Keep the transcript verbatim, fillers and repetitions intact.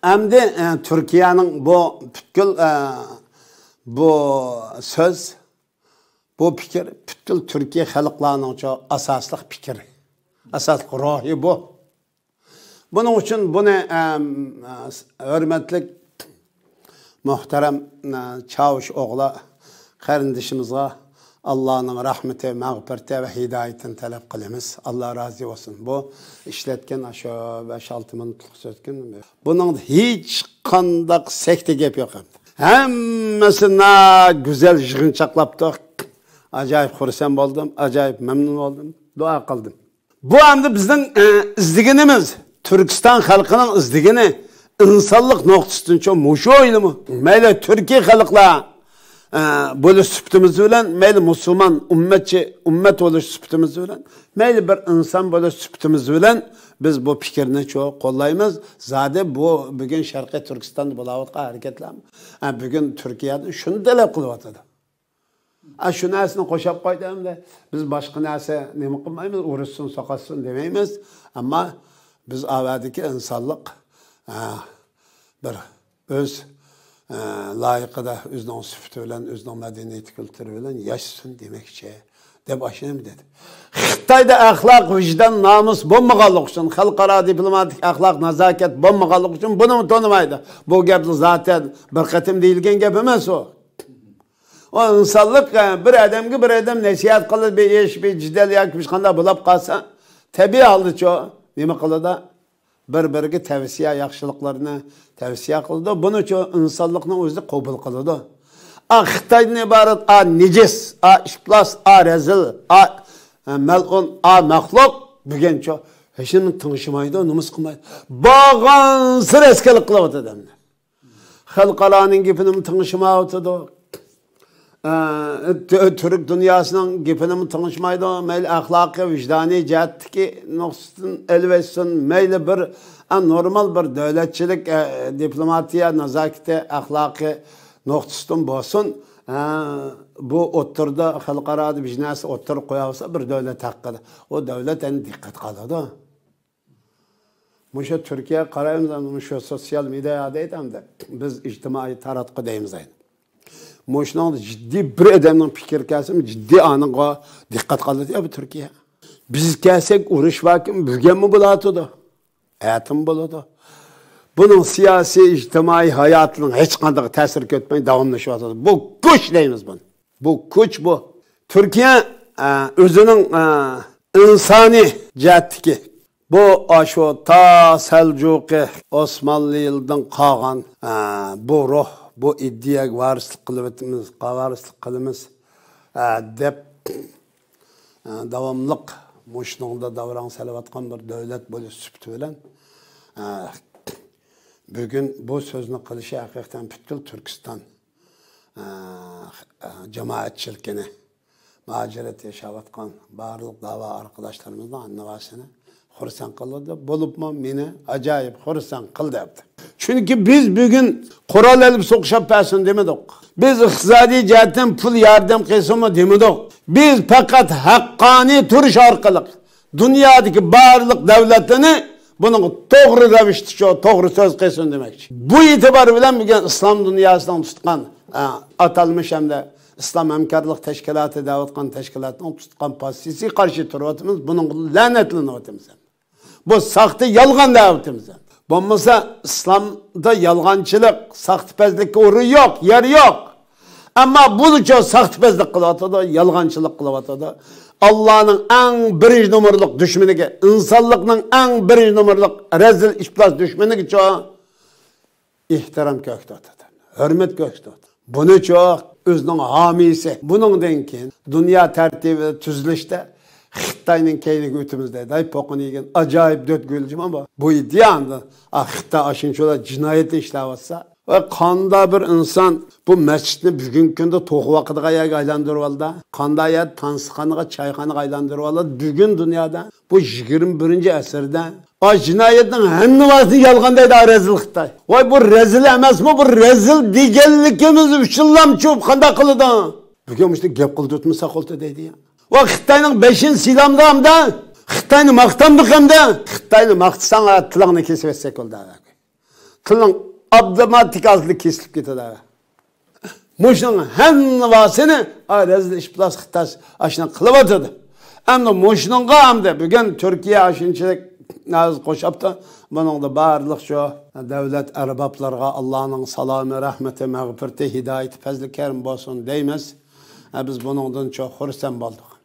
ئەمدى، ئە، تۈركىيەنىڭ بۇ پۈتكۈل، ئە، بۇ سۆز، بۇ پىكىر پۈتكۈل تۈركىي خەلقلەرنىڭچۇ ئاساسلىق پىكرى، ئاساسلىق روھى بۇ. بۇنىڭ ئۈچۈن بۇنى، ئەم، ھۆرمەتلىك، مۇھتەرەم، ئە، چاۋۇش ئوغلا قېرىندىشىمىزغا ئاللانىڭ رەھمىتى، مەغپىرىتى ۋە ھىدايىتىنى تەلەپ قىلىمىز. ئاللا رازى بولسۇن. بۇ ئىشلەتكەن شۇ بەش-ئالتە مىنۇتلۇق سۆزكەن. بۇنىڭدا ھېچقانداق سەكتە گەپ يوق. ھەممىسى ناگۈزەل يىغىنچاقلاپتۇ. ئاجايىپ خۇرسەن بولدۇم، ئاجايىپ مەمنۇن بولدۇم، دۇئا قىلدىم. بۇ ئەمدى بىزنىڭ، ئە، ئىزدىگىنىمىز، تۈركىستان خەلقىنىڭ ئىزدىگىنى ئىنسانلىق نۇقتىسىدىنچۇ مۇشۇ ئويلىمۇ؟ مەيلى تۈركىي خەلقلەر، ئە، بولۇش سۈپىتىمىز بىلەن، مەيلى مۇسۇلمان ئۈممەتچى ئۈممەت بولۇش سۈپىتىمىز بىلەن، مەيلى بىر ئىنسان بولۇش سۈپىتىمىز بىلەن بىز بۇ پىكىرنى چوڭ قوللايمىز. زادى بۇ بۈگۈن شەرقىي تۈركىستاندا بولۇۋاتقان ھەرىكەتلەر، ئە، بۈگۈن تۈركىيەدە شۇنى تەلەپ قىلىۋاتىدۇ. ئە، شۇ نەرسىنى قوشاپ قويدى ئەمدى. بىز باشقا نەرسە نېمە قىلمايمىز، ئۇرۇشسۇن، سوقۇشسۇن دېمەيمىز. ئەمما بىز ئاۋەدىكى ئىنسانلىق، ئە، بىر ئۆز، ئە، لايىقىدا ئۆزىنىڭ سۈپىتى بىلەن، ئۆزىنىڭ مەدەنىيىتى، كۈلتۈرى بىلەن ياشىسۇن دېمەكچى، دەپ ئاشۇنى دېدى. خىتايدا ئەخلاق، ۋىجدان، نامۇس بولمىغانلىقى ئۈچۈن، خەلقئارا دىپلوماتىك ئەخلاق، نازاكەت بولمىغانلىقى ئۈچۈن بۇنىمۇ تونۇمايدۇ. بۇ گەپ زاتەن بىر قېتىم دېيىلگەن گەپ ئەمەس ئۇ. ئۇ ئىنسانلىق، ئە، بىر ئادەمگە بىر ئادەم نەسىھەت قىلىپ، بىر ئىش، بىر جېدەل ياكى بىر قانداق بولۇپ قالسا، تەبىئىي ھالدىچۇ نېمە قىلىدۇ؟ بىر-بىرىگە تەۋسىيە، ياخشىلىقلارنى تەۋسىيە قىلىدۇ. بۇنىچۇ ئىنسانلىقنىڭ ئۆزى قوبۇل قىلىدۇ. ئا، خىتايدىن ئىبارەت، ئا، نىجىس، ئا، ئىپلاس، ئا، رەزىل، ئا، مەلئۇن، ئا، مەخلۇق بۈگۈنچۇ ھېچنېمە تىڭشىمايدۇ، نومۇس قىلمايدۇ. بارغانسېرى ئەسكەرلىك قىلىۋاتىدۇ ئەمدى. خەلقئارانىڭ گېپىنىمۇ تىڭشىمايۋاتىدۇ. ئە، تۈ-، تۈرك دۇنياسىنىڭ گېپىنىمۇ تىڭشىمايدۇ. مەيلى ئەخلاقىي، ۋىجدانىي جەھەتتىكى نۇقتىسىدىن ئېلىۋەتسۇن، مەيلى بىر، ئە، نورمال بىر دۆلەتچىلىك، ئە، دىپلوماتىيە، نازاكىتى، ئەخلاقىي نۇقتىسىدىن بولسۇن. ئە، بۇ ئوتتۇرىدا، خەلقئارادا بىر نەرسە ئوتتۇرىغا قويالىسا بىر دۆلەت ھەققىدە، ئۇ دۆلەت ئەمدى دىققەت قىلىدۇ. مۇشۇ تۈركىيەگە قارايمىز، مۇشۇ سوتسىيال مېدىيا دەيدۇ ئەمدى. بىز ئىجتىمائىي تاراتقۇ دەيمىز ئەينى. مۇشۇنىڭدا جىددىي بىر ئادەمنىڭ پىكرى كەلسىمۇ، جىددىي ئانىڭغا دىققەت قىلىدۇ بۇ تۈركىيە. بىز كەلسەك ئۇرۇش باركەن، بۈگۈنمۇ بولاتىدۇ. ئەتىمۇ بولىدۇ. بۇنىڭ سىياسىي، ئىجتىمائىي ھاياتىنىڭ ھېچقانداق تەسىرى كۆتمەي داۋاملىشىۋاتىدۇ. بۇ كۈچ دەيمىز بۇنى. بۇ كۈچ بۇ. تۈركىيە، ئە، ئۆزىنىڭ، ئە، ئىنسانىي جەھەتتىكى بۇ، ئاشۇ تا سەلجۇقى ئوسمانلى يىلىدىن قالغان، ئە، بۇ روھ، بۇ ئىدىيەگە ۋارىسلىق قىلىۋېتىمىز، ۋارىسلىق قىلىمىز، ئە، دەپ، ئە، داۋاملىق مۇشۇنىڭدا داۋراڭ سېلىۋاتقان بىر دۆلەت بولۇش سۈپىتى بىلەن، ئە، بۈگۈن بۇ سۆزنى قىلىشى ھەقىقەتەن پۈتكۈل تۈركىستان، ئە، ئە، جامائەتچىلىكىنى، مۇھاجىرەتتە ياشاۋاتقان بارلىق داۋا ئارقىداشلىرىمىزنىڭ ھەممىسىنى خۇرسەن قىلدى. بولۇپمۇ مېنى ئاجايىپ خۇرسەن قىلدى. چۈنكى بىز بۈگۈن قورال ئېلىپ سوقۇشۇپ بەرسۇن دېمىدۇق. بىز ئىقتىسادىي جەھەتتىن پۇل ياردەم قىلسۇنمۇ دېمىدۇق. بىز پەقەت ھەققانىي تۇرۇش ئارقىلىق دۇنيادىكى بارلىق دۆلەتلەرنى بۇنىڭغا توغرا رەۋىشتە شۇ توغرا سۆز قىلسۇن دېمەكچى. بۇ ئېتىبار بىلەن بۈگۈن ئىسلام دۇنياسىنىڭ تۇتقان، ئە، ئاتالمىش ھەمدە ئىسلام ھەمكارلىق تەشكىلاتى دەۋاتقان تەشكىلاتنىڭ تۇتقان پوزىتسىيىسىگە قارشى تۇرۇۋاتىمىز، بۇنىڭغا لەنەتلىنىۋاتىمىز. بۇ ساختا، يالغان دەۋاتىمىز. بولمىسا ئىسلامدا يالغانچىلىق، ساختىپەزلىككە ئورۇن يوق، يەر يوق. ئەمما بۇنىچۇ ساختىپەزلىك قىلىۋاتىدۇ، يالغانچىلىق قىلىۋاتىدۇ. ئاللانىڭ ئەڭ بىرىنچى نومۇرلۇق دۈشمىنىگە، ئىنسانلىقنىڭ ئەڭ بىرىنچى نومۇرلۇق رەزىل ئىپلاس دۈشمىنىگىچۇ ئېھتىرام كۆرسىتىۋاتىدۇ، ھۆرمەت كۆرسىتىۋاتىدۇ. بۇنىچۇ ئۆزىنىڭ ھامىيسى. بۇنىڭدىن كېيىن دۇنيا تەرتىپى تۈزۈلۈشتە خىتاينىڭ كەينىگە ئۆتىمىز دەيدۇ. ھەي، پوقىنى يېگىن، ئاجايىپ دۆت گۈلجىما بۇ. بۇ ئىدىيە ئاندىن، ئا، خىتاي ئاشۇنچىۋالا جىنايەتنى ئىشلەۋاتسا، ۋە قاندا بىر ئىنسان بۇ مەسچىتنى بۈگۈنكى كۈندە توخۇۋاقىدىغان يەرگە ئايلاندۇرۇۋالدى. قاندا يەر تانسىخانىغا، چايخانىغا ئايلاندۇرۇۋالدى. بۈگۈن دۇنيادا بۇ يىگىرمە بىرىنچى ئەسىردە ئا، جىنايەتنىڭ ھەممىۋاسىنى يالغان دەيدۇ، ئا، رەزىل خىتاي. ۋاي، بۇ رەزىل ئەمەسمۇ؟ بۇ رەزىل دېگەنلىكىمىز ئۈچۈنلامچۇ قانداق قىلىدۇ؟ بۈگۈن مۇشۇنداق گەپ قىلدۇرتمىساق بولدى دەيدۇ يا. ۋاي، خىتاينىڭ بېشىنى سىيلامدۇ ئەمدى؟ خىتاينى ماختامدۇق ئەمدى؟ خىتاينى ماختىساڭ، ئا، تىلىڭنى كېسىۋەتسەك بولدى. تىلنىڭ ئاپتوماتىكاسىدا كېسىلىپ كېتىدۇ. مۇشۇنىڭ ھەممىسىنى، ئاي، رەزىل ئىش بىلەن خىتاي ئاشۇنى قىلىۋاتىدۇ. ئەمدى مۇشۇنىڭغا ئەمدى بۈگۈن تۈركىيە ئاشۇنچىلىك ناز قوشۇپتۇ. بۇنىڭدا بارلىق شۇ دۆلەت ئەربابلارغا ئاللانىڭ سالامى، رەھمىتى، مەغپىرىتى، ھىدايىتى، پەزلى كەرىم بولسۇن دەيمىز. ھە، بىز بۇنىڭدىن چوق خۇرسەن بولدۇق.